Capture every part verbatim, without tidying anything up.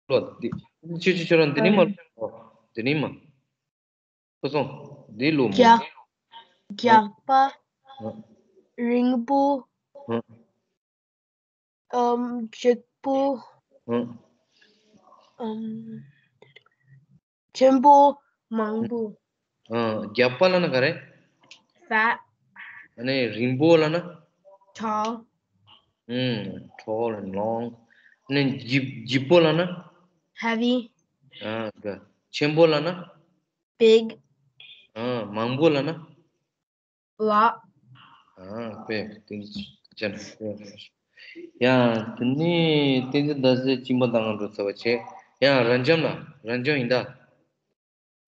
ལོ། འདི་ཆུ་ཆུ་ཆུ་རང་འདི་ནི་མ་ལོ། འདི་ནི་མ། ཁོ་སོང་། འདི་ལོ་མོ། རྒྱགས། རྒྱགས་པ། ཨ། རིང་པོ། ཨ། ཨམ། ལྗིད་པོ། ཨ། ཨམ། ཆེན་པོ། མང་པོ། ཨ། རྒྱགས་པ་ལབ་ན་ག་རེ། Fat. ཨ་ནི་རིང་པོ་ལབ་ན། Tall. ཨུམ། Tall and long. ཨ་ནི་ལྗིད་ལྗིད་པོ་ལབ་ན། Heavy. ཨ། ག་ཆེན་པོ་ལབ་ན། Big. ཨ། མང་པོ་ལབ་ན། Lot. ཨ། དཔེ་དེ་ཅན། ཡ། དེ་ནི་བསྟན་འཛིན་ཟླ་ཟེར་གཅིན་པ་དང་འགྲོ་ཚར་བ་བྱས། ཡ། རབ་འབྱམས་ལ། རབ་འབྱམས་ཡིན་ད།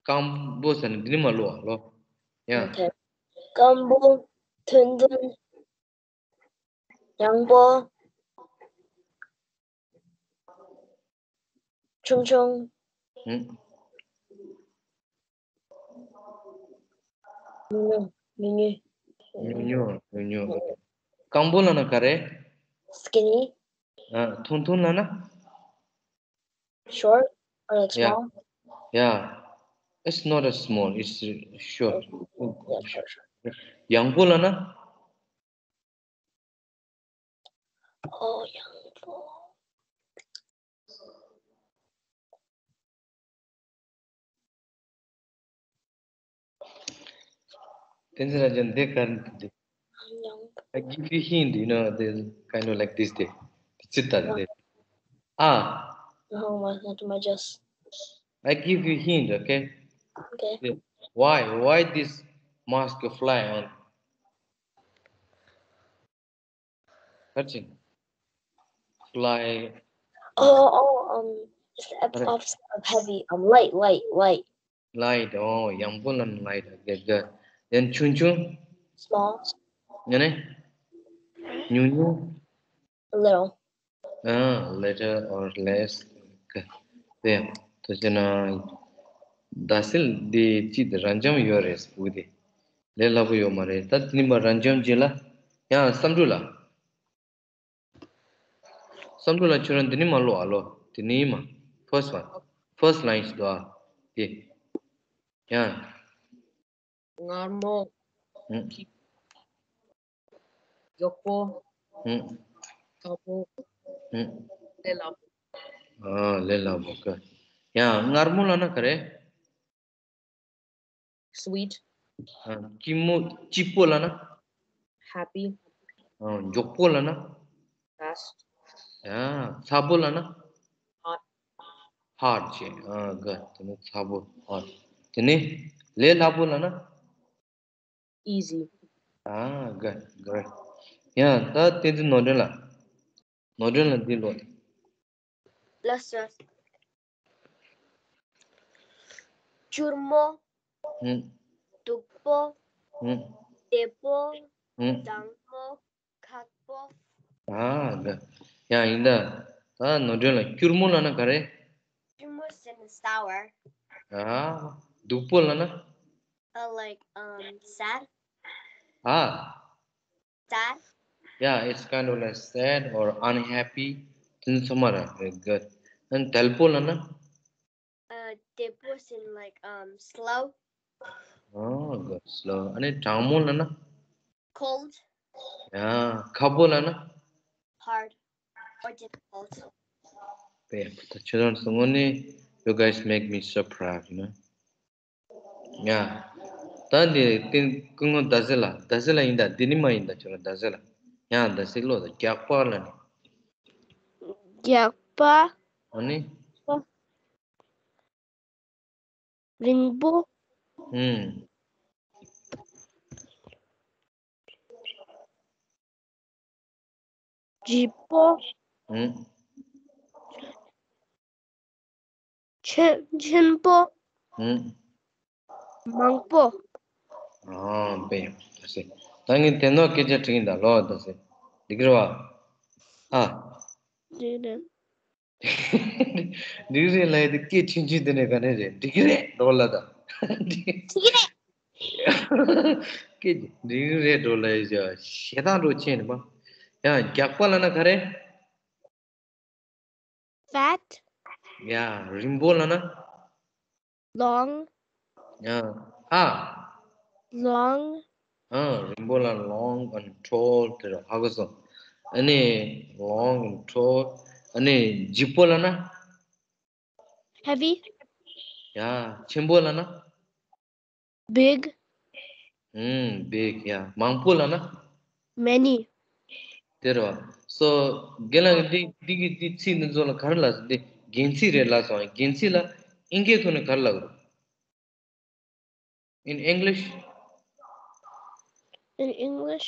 སྐམ་པོ་ཟེར་ནས་འདི་ནི་མ་ལོ་ཨ་ལོ། ཡ། Okay. སྐམ་པོ། ཐུང་ཐུང་། ཡང་པོ། ཆུང་ཆུང་། ཨུམ། ཉུང་ཉུང་། ཉུང་ཉུང་། ཉུང་ཉུང་། ཉུང་ཉུང་། སྐམ་པོ་ལབ་ན་ག་རེ། Skinny. ཨ། ཐུང་ཐུང་ལབ་ན། Short or like Yeah. Small? Yeah. It's not a small, it's short. Yeah, sure, sure. ཡང་པོ་ལབ་ན། Oh, ཡང་པོ། བསྟན་འཛིན་རབ་འབྱམས། འདི་ག་རེ་འདི། I give you hint, you know, they kind of like this, they. Sit down, they. Ah. Oh my God, my just. I give you hint, okay? Okay. Why, why this mask fly on? Touching. Fly. Oh, oh, um, it's the opposite of heavy. Um, light, light, light. Light. Oh, ཡང་པོ་ལབ་ན་light. Okay, good. Then ཆུང་ཆུང་། Small. ཡང་ན། ཉུང་ཉུང་། Little. ཨ། Little or less. Okay. དེ་ཡང་དུ་བྱས་ན། ཟླ་ཟེར་འདི་ཅི་དེ་རབ་འབྱམས་ཡོད་རེད་ཟེར་བུ་དེ། ལས་སླ་པོ་ཡོད་མ་རེད། ད་དེ་ནི་མ་རབ་འབྱམས་རྗེས་ལ། ཡང་བསམ་གྲུབ་ལ། བསམ་གྲུབ་ལགས། ཁྱོད་རང་འདི་ནི་མ་ཀློག་ཨ་ལོ། དེ་ནི་མ། First one. First line ཞིག་འདུག་ཨ། དེ། ཡང་། མངར་མོ། ཨུམ། མགྱོགས་པོ། ཨུམ། ཁག་པོ། ཨུམ། ལས་སླ་པོ། ཨ། ལས་སླ་པོ་ག་ཡང་མངར་མོ་ལབ་ན་ག་རེ། Sweet. ཨ། སྐྱིད་མོ། སྐྱིད་པོ་ལབ་ན། Happy. ཨ། མགྱོགས་པོ་ལབ་ན། Fast. ཨ། ཚ་པོ་ལབ་ན། Hot. Hot བྱས། ཨ། ག་དེ་ནི་ཚ་པོ། Hot. དེ་ནི་ལས་སླ་པོ་ལབ་ན། Easy. ཨ། ག great. ཡང་ད་བསྟན་འཛིན་ནོར་སྒྲོན་ལགས། ནོར་སྒྲོན་ལགས་འདི་ཀློག་ལགས་སོ། སྐྱུར་མོ། ཧུམ། སྡུག་པོ། ཧུམ། བདེ་པོ། ཧུམ། དྭངས་མོ། ཁག་པོ། ཨ། ད་ཡང་ཡིན་ད། ད་ནོར་སྒྲོན་ལགས། སྐྱུར་མོ་ལབ་ན་ག་རེ། སྐྱུར་མོ་ཟེར་ན་sour། ཨ། སྡུག་པོ་ལབ་ན། Uh, like, um, sad. ཨ། Sad. Yeah, it's kind of like sad or unhappy. དེ་ཚང་མ་རེད། Very good. And དལ་པོ་ལབ་ན། Uh, བདེ་པོ་ཟེར་ན་like, um, slow. Oh, good, slow. ཨ་ནི་གྲང་མོ་ལབ་ན། Cold. Yeah, ཁག་པོ་ལབ་ན། Hard or difficult. དཔེ་ད་ཁྱོད་རང་ཚོ་དངོས་གནས། You guys make me so proud, you know. ཡ། ད་འདི་ཏིན་ཀུན་ངོ་ཟླ་ཟེར་ལགས། ཟླ་ཟེར་ལགས་ཡིན་ད། འདི་ནི་མ་ཡིན་ད། ཁྱོད་རང་ཟླ་ཟེར་ལགས། ཡ། ཟླ་ཟེར་ཀློག་ད། རྒྱགས་པ་ལབ་ནི། རྒྱགས་པ། ཨ་ནི། རིང་པོ། ཨུམ། ལྗིད་པོ། ཨུམ། ཆེན་ཆེན་པོ། ཨུམ། མང་པོ། ཨ། དཔེ་ཡག་ཟླ་ཟེར། ད་ངས་དེ་ནོ་སྐད་ཆ་དྲིས་ཡིན་ད་ལོ། ཟླ་ཟེར། འགྲིག་གི་རེད་བ། ཨ། འགྲིག་རེད། འགྲིག་རེད་ལབ་ཡ་དེ་སྐད་ཆུང་ཆུང་དེ་ནས་ག་ནས་རེད། འགྲིག་གི་རེད་འགྲོ་ལབ་ད། འགྲིག་གི་རེད། སྐད་འགྲིག་གི་རེད་འགྲོ་ལབ་ཡ་ཞེ་སྡང་འགྲོ་ཆེ་ནི་མ། ཡང་རྒྱགས་པ་ལབ་ན་ག་རེ། Fat. ཡ། རིང་པོ་ལབ་ན། long, ཡ། ཧ། long, ཨ། རིང་པོ་ལ་long and tall དེ་རེད། ཧ་གོ་སོང་། ཨ་ནི་long and tall. ཨ་ནི་ལྗིད་པོ་ལབ་ན། heavy, ཡ། ཆེན་པོ་ལབ་ན། big, ཨུམ། big. ཡ། མང་པོ་ལབ་ན། many, དེ་རེད་བ། so རྒན་ལགས་ཀྱིས་འདི་འདི་གི་འདི་ཚིག་འདི་ཚོ་ལ་ག་རེ་ལབ་སོང་། འདི་རྒྱན་ཚིག་རེད་ལབ་སོང་། རྒྱན་ཚིག་ལ་དབྱིན་སྐད་ཐོག་ནས་ག་རེ་ལབ་དགོས། In English, in English,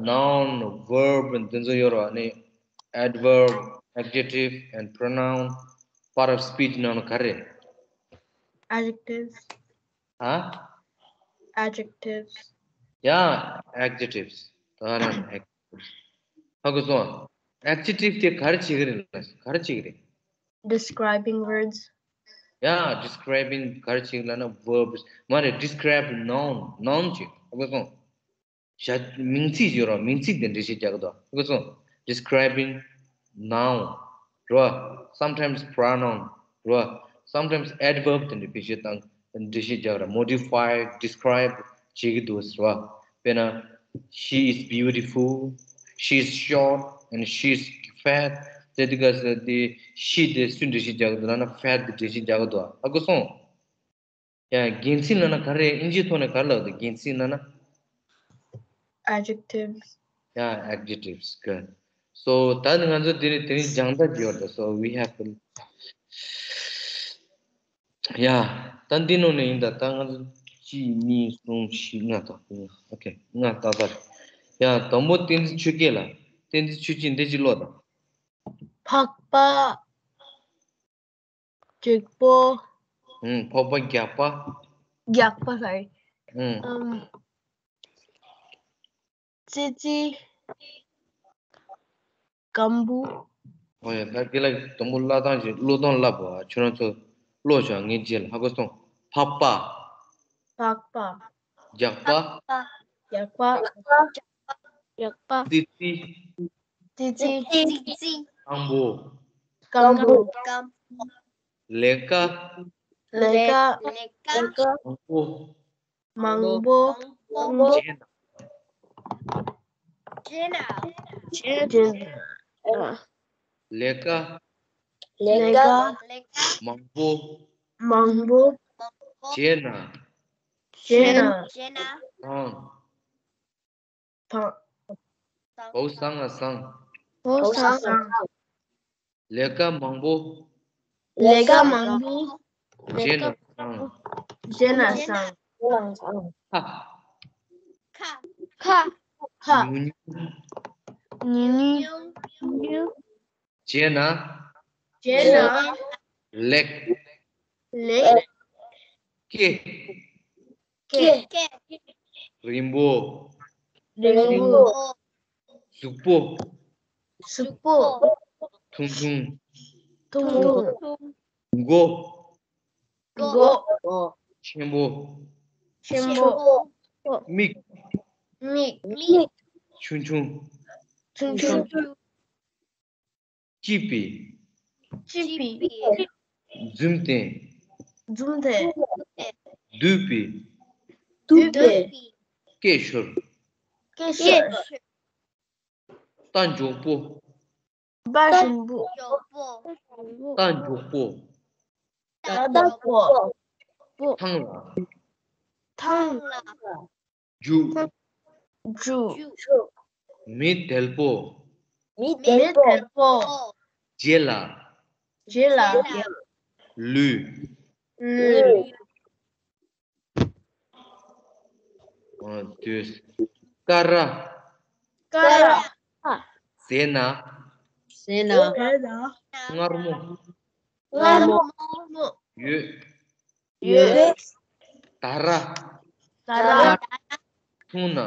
noun, verb འདི་ཚོ་ཡོད་རེད་བ། ནི་adverb, adjective and pronoun, part of speech ནང་ལ་ག་རེ་རེད། Adjectives. ཧ། Adjectives. ཡ། adjectives. ད་རང་adjectives ཧ་གོ་སོང་། adjective དེ་ག་རེ་བྱེད་ཀྱི་རེད་ལབ། ག་རེ་བྱེད་ཀྱི་རེད། Describing words. ཡ། describing ག་རེ་བྱེད་ཀྱི་ལབ་ན་verbs མ་རེད། describe noun, noun བྱེད། ཧ་གོ་སོང་། བྱ། མིང་ཚིག་ཡོད་རེད། མིང་ཚིག་དེ་འགྲེལ་བཤད་རྒྱག་གི་འདུག་ཧ་གོ་སོང་། describing noun རེད་བ། sometimes pronoun རེད་བ། sometimes adverb དེ་འདྲ་བེད་སྤྱོད་བཏང་། འགྲེལ་བཤད་རྒྱག་ར། modify, describe བྱེད་ཀྱི་འདུག་ཟེར་བ། དཔེར་ན། she is beautiful, she is short and she is fat. དེ་དུས་སྐབས་སུ་དེ་she དེ་སུས་འགྲེལ་བཤད་རྒྱག་གི་འདུག་ལབ་ན་fat དེ་འགྲེལ་བཤད་རྒྱག་གི་འདུག་ཧ་གོ་སོང་། ཡང་རྒྱན་ཚིག་ལབ་ན་ག་རེ། དབྱིན་ཇིའི་ཐོག་ནས་ག་རེ་ལབ་འདུག་རྒྱན་ཚིག་ལབ་ན། Adjectives. ཡང་adjectives གི། so ད་ནི་ང་ཚོ་དེ་རིང་དེ་རིང་སྦྱང་བརྡར་བརྒྱབ་ཡོད་རེད། so we have to ཡ། ད་འདི་ནང་ནས་ཡིན་ད། ད་ང་ཚོ་གཅིག་གཉིས་གསུམ་བཞི་ལྔ་དང་ལྔ། ཨོ་ཁེ། ལྔ་ཏག་ཏག་རེད། ཡ། དང་པོ་བསྟན་འཛིན་ཆོས་སྐྱིད་ལ། བསྟན་འཛིན་ཆོས་སྐྱིད་འདི་གཅིག་ཀློག་དང་། འཕགས་པ། རྒྱུག་པོ། ཨུམ། འཕགས་པ། རྒྱགས་པ། རྒྱགས་པ། sorry. ཨུམ། ཨམ། ཙི་ཙི། སྐམ་པོ། ཨོ་ཡ། ད་དེ་ལ་དང་པོ་བཀླག་སྟངས་ཤིག་ཀློག་སྟངས་བསླབ་པ། ཁྱོད་རང་ཚོ་ཀློག་བྱ། ངས་རྗེས་ལ་ཧ་གོ་སོང་། འཕགས་པ། འཕགས་པ། རྒྱགས་པ། རྒྱགས་པ། རྒྱགས་པ། རྒྱགས་པ། ཙི་ཙི། ཙི་ཙི། ཙི་ཙི། སྐམ་པོ། སྐམ་པོ། ལས་ཀ། ལས་ཀ། ལས་ཀ། མང་པོ། མང་པོ། བྱས་ན། བྱས་ན། བྱས་ན། ལས་ཀ། ལས་ཀ། ལས་ཀ། མང་པོ། མང་པོ། བྱས་ན། བྱས་ན། བྱས་ན། བཟང་། བ། བའོ་བཟང་ང་བཟང་། བའོ་བཟང་། ལས་ཀ་མང་པོ། ལས་ཀ་མང་པོ། བྱས་ན་བཟང་། བྱས་ན་བཟང་། ཁ། ཁ། ཁ། ཁ། ཉུང་ཉུང་། ཉུང་ཉུང་། བྱས་ན། བྱས་ན། ལེགས། ལེགས། སྐེ། སྐེ། སྐེ། རིང་པོ། རིང་པོ། གཟུགས་པོ། གཟུགས་པོ། ཐུང་ཐུང་། ཐུང་ཐུང་། མགོ། མགོ། ཆེན་པོ། ཆེན་པོ། མིག། མིག། མིག། ཆུང་ཆུང་། ཆུང་ཆུང་། སྐྱིད་པའི། སྐྱིད་པའི། འཛུམ་ལྡན། འཛུམ་ལྡན། བསྡུས་པའི། བསྡུས་པའི། སྐད་ཤོར། སྐད་ཤོར། རྟ་མགྱོགས་པོ། རྟ་ཞིམ་པོ། མགྱོགས་པོ། རྟ་མགྱོགས་པོ། རྟ་མགྱོགས་པོ། ཐང་ལ། ཐང་། ལ། རྒྱུག། རྒྱུག། མི་དལ་པོ། མི་དལ་པོ། རྗེས་ལ། རྗེས་ལ། ལུས། ལུས། ཨ། དུས། ཀ་ར། ཀ་ར། ཟས་སྣ། ཟས་སྣ། མངར་མོ། མངར་མོ། ཡོད། ཡོད། ད་ར། ད་ར། འཐུང་ན།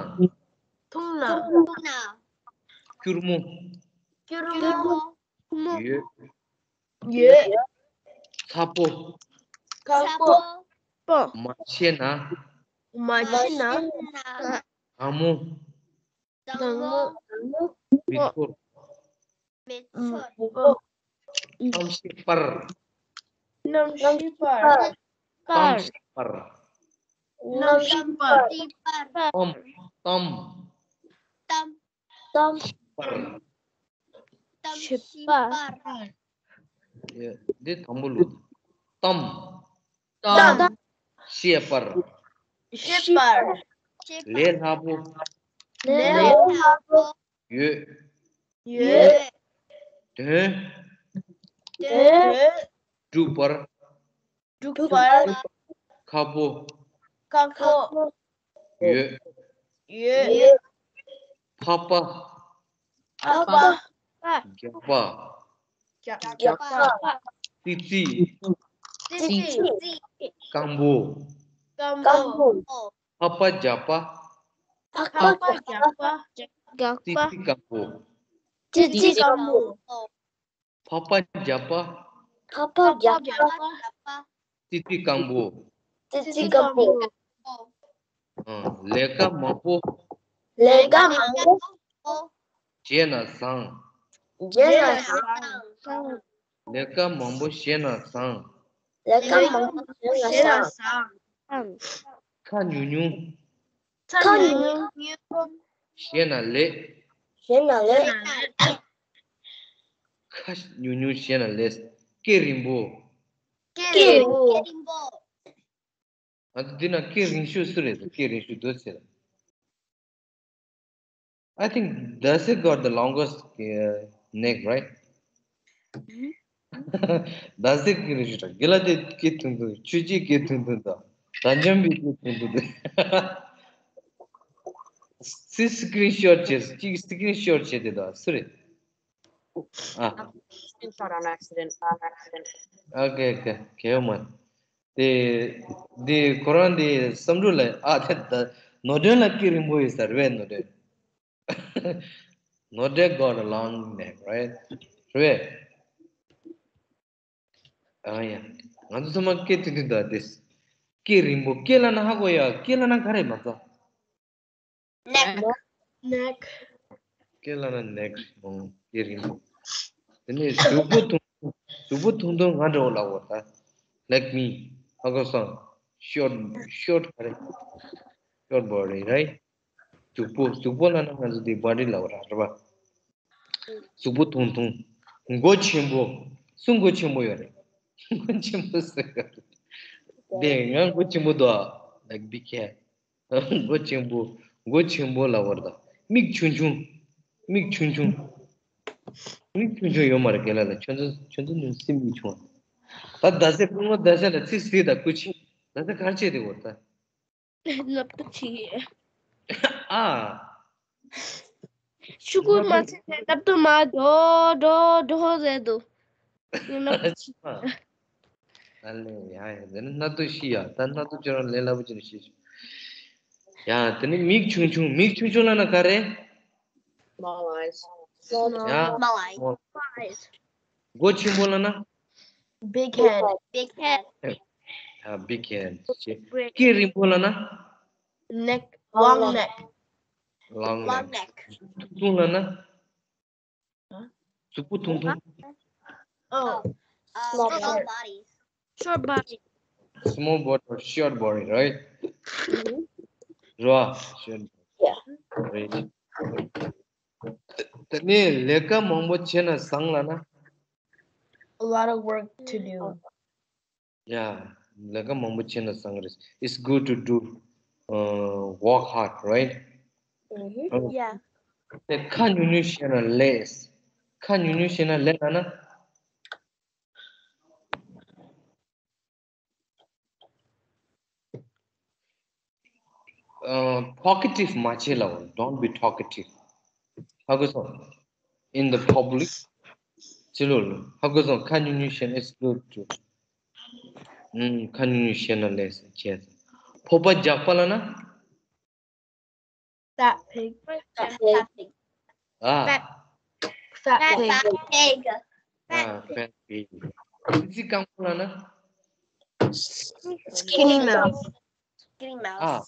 འཐུང་ན། སྐྱུར་མོ། སྐྱུར་མོ། ཡོད། ཡོད། ཚ་པོ། ཚ་པོ། མ་བྱས་ན། མ་བྱས་ན། གང་མོ། གང་མོ། མི་ཚོར། མི་ཚོར། གཏམ་བཤད་པར། གནམ་གཤིས་པར། གཏམ་བཤད་པར། གནམ་གཤིས་པར། གཏམ། གཏམ། གཏམ་བཤད་པར། གཏམ་བཤད་པར། ཡ། འདི་དང་པོ་ལོ། གཏམ། གཏམ་བཤད་པར། བཤད་པར། ལས་སླ་པོ། ལས་སླ་པོ། ཡོད། ཡོད། དོན། དོན། སྒྲུབ་པར། སྒྲུབ་པར། ཁག་པོ། ཁག་པོ། ཡོད། ཡོད། འཕགས་པ། འཕགས་པ། རྒྱགས་པ། རྒྱགས་པ། ཙི་ཙི། ཙི་ཙི། སྐམ་པོ། སྐམ་པོ། འཕགས་པ་རྒྱགས་པ། འཕགས་པ་རྒྱགས་པ། རྒྱགས་པ། ཙི་ཙི་སྐམ་པོ། ཙི་ཙི་སྐམ་པོ། འཕགས་པ་རྒྱགས་པ། འཕགས་པ་རྒྱགས་པ། ཙི་ཙི་སྐམ་པོ། ཙི་ཙི་སྐམ་པོ། ཨ། ལས་ཀ་མང་པོ། ལས་ཀ་མང་པོ། བྱས་ན་བཟང་། བྱས་ན་བཟང་། ལས་ཀ་མང་པོ་བྱས་ན་བཟང་། ལས་ཀ་མང་པོ་བྱས་ན་བཟང་། ཁ་ཉུང་ཉུང་། ཁ་ཉུང་ཉུང་། བྱས་ན་ལེགས། བྱས་ན་ལེགས། ཁ་ཉུང་ཉུང་བྱས་ན་ལེགས། སྐེ་རིང་པོ། སྐེ་རིང་པོ། ཨ། འདི་ན་སྐེ་རིང་ཤོས་སུ་རེད། སྐེ་རིང་ཤོས་དོ་ཚེ། I think Dasik got the longest, uh, neck, right? Dasik གི་རིང་ཤོས་དང་། གི་ལ་དེ་སྐེ་ཐུང་ཐུང་། ཆུ་ཅི་སྐེ་ཐུང་ཐུང་དང་། ད་འཇམ་པའི་སྐེ་ཐུང་ཐུང་དང་། སི་སི་ཀི་རིན་ཤོཊ་བྱས། གཅིག་སི་སི་ཀི་རིན་ཤོཊ་བྱས་དེ་དང་སུ་རེད། ཨ། Screenshot on accident, on accident. Okay, okay. གལ་ཡོད་མ་རེད། དེ། དེ་ཁོ་རང་དེ་བསམ་གྲུབ་ལ། ཨ། དེ་ད་ནོར་སྒྲོན་ལ་སྐེ་རིང་པོ་ཡོད་ས་རེད་པས། ནོར་སྒྲོན། ནོར་སྒྲོན་got a long neck, right? རེད་པས། ཨ་ཡ། ང་ཚོ་ཚང་མ་སྐེ་ཐུང་ཐུང་དང་དེ། སྐེ་རིང་པོ། སྐེ་ལབ་ན་ཧ་གོ་ཡ། སྐེ་ལབ་ན་ག་རེ་མ་ཚོ། Neck. Neck. སྐེ་ལབ་ན་ནེག། ཨོ། སྐེ་རིང་པོ། དེ་ནས་གཟུགས་པོ་ཐུང་། གཟུགས་པོ་ཐུང་ཐུང་ང་འདྲ་བོ་ལབ་དགོས་ད། Like me. ཧ་གོ་སོང་། Short, short ག་རེ། Short body, right? གཟུགས་པོ། གཟུགས་པོ་ལབ་ན་ང་ཚོ་དེ་body ལབ་དགོས་ར། རེད་པ། གཟུགས་པོ་ཐུང་ཐུང་། མགོ་ཆེན་པོ། སུ་མགོ་ཆེན་པོ་ཡོད་རེད། མགོ་ཆེན་པོ་སུ་ཡོད་རེད། དེ་ང་མགོ་ཆེན་པོ་འདུག་ཨ། Like big head. མགོ་ཆེན་པོ། མགོ་ཆེན་པོ་ལབ་དགོས་རེད་ད། མིག་ཆུང་ཆུང་། མིག་ཆུང་ཆུང་། མིག་ཆུང་ཆུང་ཡོད་མ་རེད། རྒན་ལགས་ལ། ཁྱོད་ཚོ། ཁྱོད་ཚོ་ནི་སེམས་མིག་ཆུང་བ། ད་རྡ་སའི་སྐུ་ངོ། རྡ་སའི་ལ་ཚིག་ཟིག་དང་སྐུ་མཁྱེན། རྡ་སའི་གར་བྱས་དེ་བོར་ད། ལབ་ཏུ་ཆི་ཡེ། ཨ། ཤུ་གུ་མ་ཚད་ལབ་ཏུ་མ་འགྲོ་འགྲོ་འགྲོ་ཟེར་འདུག་ཡིན་ལབ་ཏུ་ཆི་ཡེ། ཨ་ལེ། ཡ་ཡ། དེ་ནི་སྣ་ཏོ་ཤི་ཡ། ད་སྣ་ཏོ་ཁྱོད་རང་ལས་སླ་པོ་ཅིག་ནས་ཤི་ཤི། ཡ། དེ་ནི་མིག་ཆུང་ཆུང་། མིག་ཆུང་ཆུང་ལབ་ན་ག་རེ། Small eyes. Small eyes. ཡ། Small eyes. མགོ་ཆེན་པོ་ལབ་ན། Big head. Big head. ཡ། big head. སྐེ་རིང་པོ་ལབ་ན། Neck. Long neck. Long neck. ཐུང་ཐུང་ལབ་ན། གཟུགས་པོ་ཐུང་ཐུང་། Oh. Small body. Short body. Small body or short body, right? རེད་པ། Short body. Yeah. Right. དེ་ནས་ལས་ཀ་མང་པོ་བྱས་ན་བཟང་ལབ་ན། A lot of work to do. ཡ། ལས་ཀ་མང་པོ་བྱས་ན་བཟང་རེད། It's good to do, uh, work hard, right? Yeah. དེ་ཁ་ཉུང་ཉུང་བྱས་ན་ལེགས། ཁ་ཉུང་ཉུང་བྱས་ན་ལེགས་ལབ་ན། ཨ། talkative མ་བྱེད་ལབ། Don't be talkative. ཧ་གོ་སོང་། In the public. ཕྱི་ལོགས་ལ། ཧ་གོ་སོང་། ཁ་ཉུང་ཉུང་བྱས་ན། It's good to. ཨུམ། ཁ་ཉུང་ཉུང་བྱས་ན་ལེགས་བྱས། ཕོར་པ་རྒྱགས་པ་ལབ་ན། Fat pig. Fat pig. ཨ། Fat, fat pig. Fat pig. ཨ། fat pig. ཙི་ཙི་སྐམ་པོ་ལབ་ན། Skinny mouse. Skinny mouse. ཨ།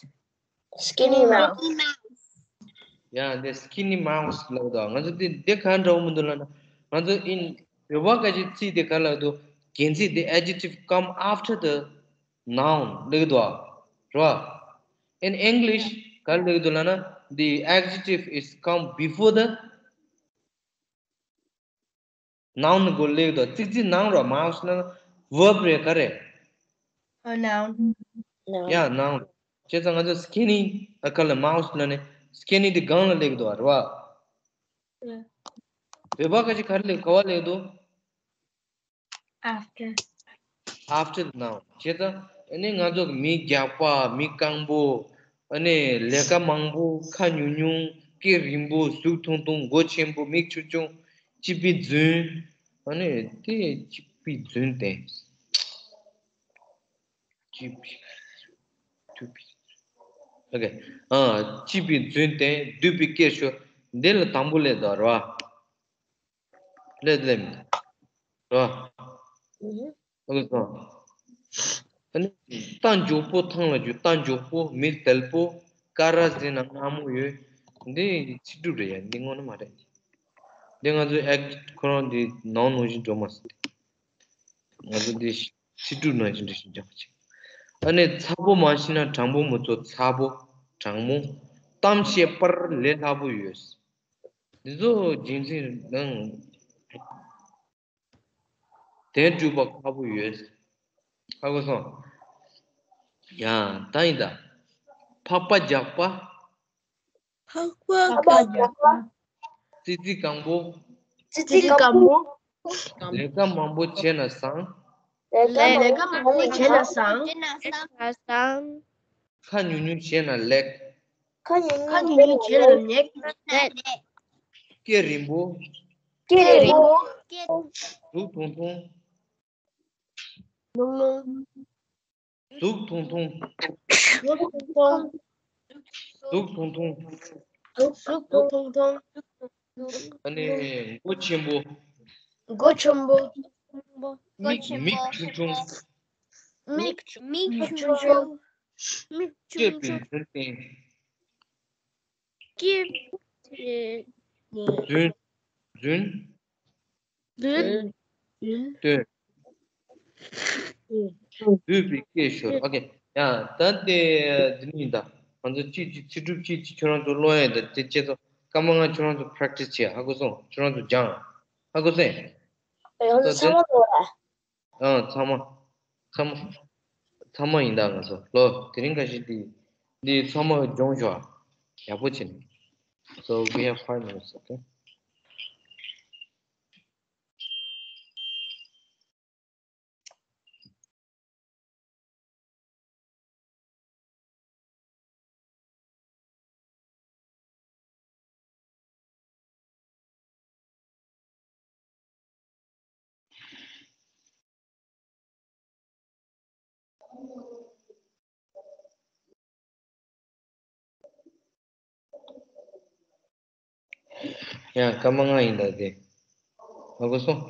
Skinny mouse. ཡ། དེ་skinny mouse ལབ་དང་། ང་ཚོ་དེ་དེ་ག་འདྲ་བོ་མི་འདུག་ལབ་ན། ང་ཚོ་in བོད་པ་སྐད་ཆ་ཚིག་དེ་ག་ལབ་འདུག་རྒྱན་ཚིག་འདི་adjective come after the noun ལེགས་འདུག་རེད་བ། In English ག་རེ་ལེགས་འདུག་ལབ་ན། The adjective is come before the noun གོ་ལེགས་འདུག་ཚིག་ཚིག་ནང་རོ་མ་ཧོས་ན་verb རེད་ག་རེ། A noun. Yeah, noun. བྱས་ཙང་ང་ཚོ་skinny ཨ་ཁ་ལ་མ་ཧོས་ན་ནི་skinny དེ་གང་ལ་ལེགས་འདུག་རེད་བ། བོད་པ་ཁ་ཅིག་ག་རེ་ལེགས་ག་བ་ལེགས་འདུག After. After the noun བྱས་ཙང་ཨ་ནི་ང་ཚོ་མི་རྒྱགས་པ་མི་རྐང་པོ། ཨ་ནི་ལས་ཀ་མང་པོ་ཁ་ཉུང་ཉུང་སྐེ་རིང་པོ་གཟུགས་ཐུང་ཐུང་མགོ་ཆེན་པོ་མིག་ཆུང་ཆུང་སྐྱིད་པའི་རྫུན། ཨ་ནི་དེ་སྐྱིད་པའི་རྫུན་ཏེ། སྐྱིད་པའི་སྡུག་པའི། ཨོ་ཁེ། ཨ་སྐྱིད་པའི་རྫུན་ཏེ་སྡུག་པའི་སྐད་ཤོད། འདི་ལ་དང་པོ་ལས་དོ་ར། ལས་ལས་མི་ར། ཨོ་ཁེ་སོང་། ཨ་ནི་རྟ་མགྱོགས་པོ་ཐང་ལ་རྒྱུག་རྟ་མགྱོགས་པོ་མི་དལ་པོ་ཀ་ར་ཟེར་ན་སྔ་མོ་ཡོད། འདི་ཚིག་གྲུབ་རེད་ཡ། འདི་དངོས་གནས་མ་རེད། འདི་ང་ཚོའི་ཨེག་ཁོ་རང་འདི་ནང་ནང་བཞིན་འགྲོ་མ་སྲིད། ང་ཚོ་འདི་ཚིག་གྲུབ་ནང་བཞིན་འགྲོ་བཞིན་འཇོག་ཅིག་ཨ་ནི་ཚ་པོ་མ་ཤི་ན་དྲང་པོ་མི་ཚོ་ཚ་པོ་དྲང་མོ། གཏམ་བཤད་པར་ལས་སླ་པོ་ཡོད། འདི་ཚོ་རྒྱུན་འཛིན་ནང་དོན་སྒྲུབ་པ་ཁག་པོ་ཡོད། ཧ་གོ་སོང་། ཡ་ད་ཡིན་ད། ཕག་པ་རྒྱགས་པ། ཕག་པ་རྒྱགས་པ། ཙི་ཙི་སྐམ་པོ། ཙི་ཙི་སྐམ་པོ། ལས་ཀ་མང་པོ་བྱས་ན་བཟང་། ལས་ཀ་མང་པོ་བྱས་ན་བཟང་། ཁ་ཉུང་ཉུང་བྱས་ན་ལེགས། ཁ་ཉུང་ཉུང་བྱས་ན་ལེགས། སྐེ་རིང་པོ། སྐེ་རིང་པོ། གཟུགས་ཐུང་ཐུང་། ལུང་ལུང་། གཟུགས་ཐུང་ཐུང་། གཟུགས་ཐུང་ཐུང་། གཟུགས་ཐུང་ཐུང་། གཟུགས་ཐུང་ཐུང་། ཨ་ནི་མགོ་ཆེན་པོ། མགོ་ཆེན་པོ། མིག་མིག་ཆུང་ཆུང་། མིག་མིག་ཆུང་ཆུང་། མིག་ཆུང་ཆུང་། སྐྱེས་པའི་རྫུན་ཏེ། སྐྱེས་པའི་རྫུན། རྫུན། རྫུན། རྫུན། སྟོན། སྡུག་པའི་སྐད་ཤོད། ཨོ་ཁེ། ཡ་ད་དེ་འདི་ནི་ཡིན་ད། ང་ཚོ་གཅིག་གཅིག་ཚིག་གྲུབ་གཅིག་གཅིག་ཁྱོད་རང་ཚོ་ཀློག་ཡ་ཡིན་ད། དེ་བྱས་ཙང་སྐར་མ་ལྔ་ཁྱོད་རང་ཚོ་practice་བྱེད། ཧ་གོ་སོང་། ཁྱོད་རང་ཚོ་སྦྱང་། ཧ་གོ་སོང་། ཡང་ཚང་མ་ལོ་ར། ཨང་ཚང་མ། ཚང་མ། ཚང་མ་ཡིན་ད། ང་ཚོ་ལོ་དེ་རིང་ཁ་ཤས་འདི་འདི་ཚང་མ་སྦྱོང་ཤོག་ཡག་པོ་བྱེད་ནས། So we have five minutes, okay? ཡང་སྐར་མ་ལྔ་ཡིན་ད་དེ། ཧ་གོ་སོང་།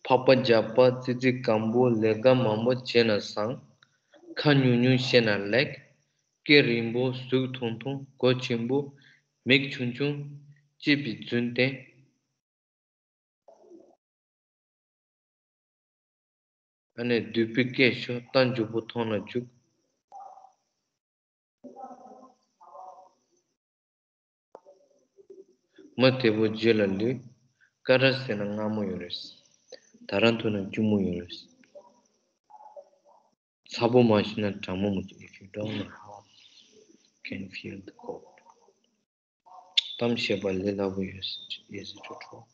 ཕག་པ་རྒྱགས་པ། ཙི་ཙི་སྐམ་པོ། ལས་ཀ་མང་པོ་བྱས་ན་བཟང་། ཁ་ཉུང་ཉུང་བཤད་ན་ལེགས། སྐེ་རིང་པོ། གཟུགས་ཐུང་ཐུང་། མགོ་ཆེན་པོ། མིག་ཆུང་ཆུང་། སྐྱེས་པའི་རྫུན་ཏེ། ཨ་ནི་སྡུག་པའི་སྐད་ཤོད། རྟ་མགྱོགས་པོ་ཐང་ལ་རྒྱུག་མི་དལ་པོ་རྗེས་ལ་ལུས། ཀ་ར་ཟེར་ན་སྔ་མོ་ཡོད་རེད། ད་ར་འཐུང་ན་སྐྱུར་མོ་ཡོད་རེད། ཚ་པོ་མ་ཤི་ན་གྲང་མོ་མི་ཐུབ། If you don't know how can feel the cold. གཏམ་བཤད་པ་ལས་སླ་པོ་ཡོད་ཟེར་ཡོད་ཟེར་ཆོག་ཆོག་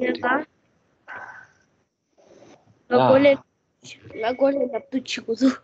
ཡོད་ད། ང་གོ་ལེ། ང་གོ་ལེ་ལབ་དུས་ཆི་གོ་ཚུ།